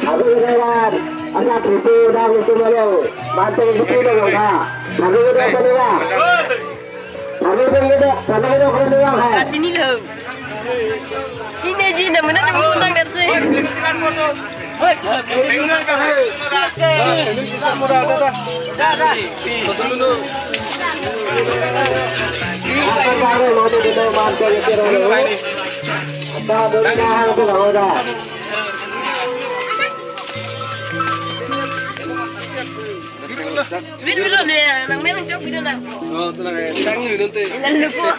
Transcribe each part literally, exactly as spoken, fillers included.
Abu Iran, asal itu dah itu malu. Bantu itu dong, ha. Abu Iran apa nih, ya? Abu Iran gitu, abu Iran apa nih, ya? Sini lo. Sini aja, namanya teman-teman dari sini. Video lo ne, nang menang jok video nang. Oh, tenang ya. Tang lu nanti. Nang lupa.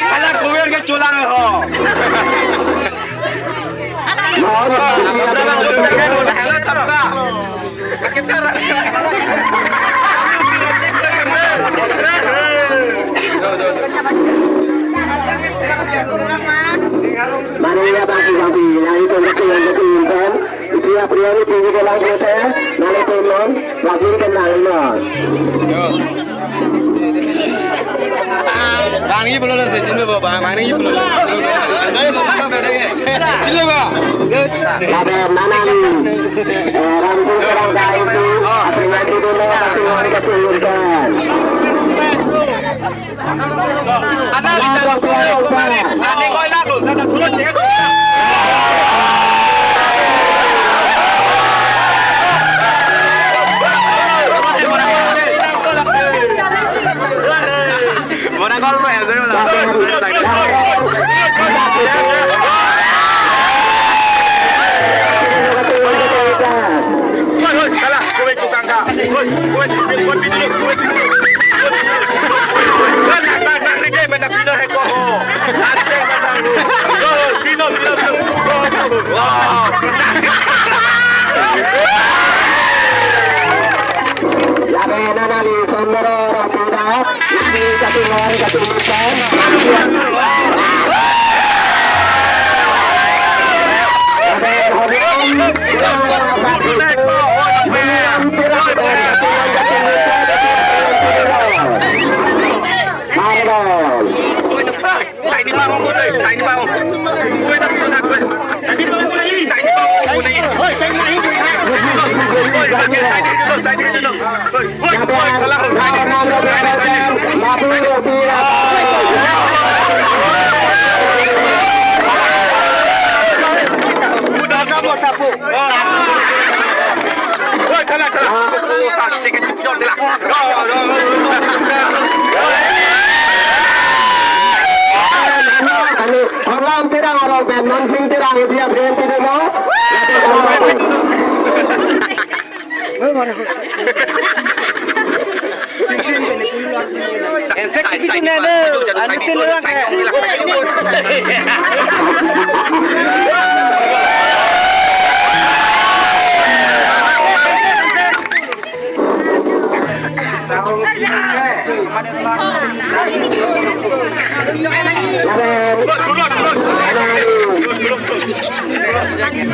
Hala kuwer ke chulang ho. Mari ya, bangki, bangki, yang itu betul, yang betul, kan? Isi April ini tinggi ke langit, eh? Nang itu non, lagi ke nang non. Bang, ini belum selesai, sini, Bapak. Bang, ini belum selesai. Sini, Pak. Ada mana nih? Eh, rampung kerang kain tuh. April itu dulu, nanti mau kita turunkan. Ada kita lakukan kemarin. Nanti kau lakukan, kita turun cek. Mana kau lupa ya, saya udah. Hoi, hoi, salah. Kue cukang ka. Kue, kue, kue, kue, pintu, kue, pintu. Kan, kan, kan, kan, mana pintu hai ko ho. Ate mana lu. Kue, pintu, pintu, pintu. Kue, pintu. Wow. Labe nana li sondoro rapida. Isi kati ngan kati ngan. Saini bang, saini bang. Kue tak pernah kue. Saini bang, kue ni. Saini bang, kue ni. Saini dulu, saini dulu. Alam Terang orang pen, Mansing Terang, isi April itu dulu.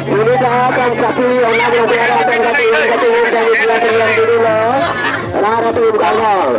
Ini dah akan sapi anak yang biara akan sapi yang sapi yang sapi yang dulu lah. Rara tu kawal.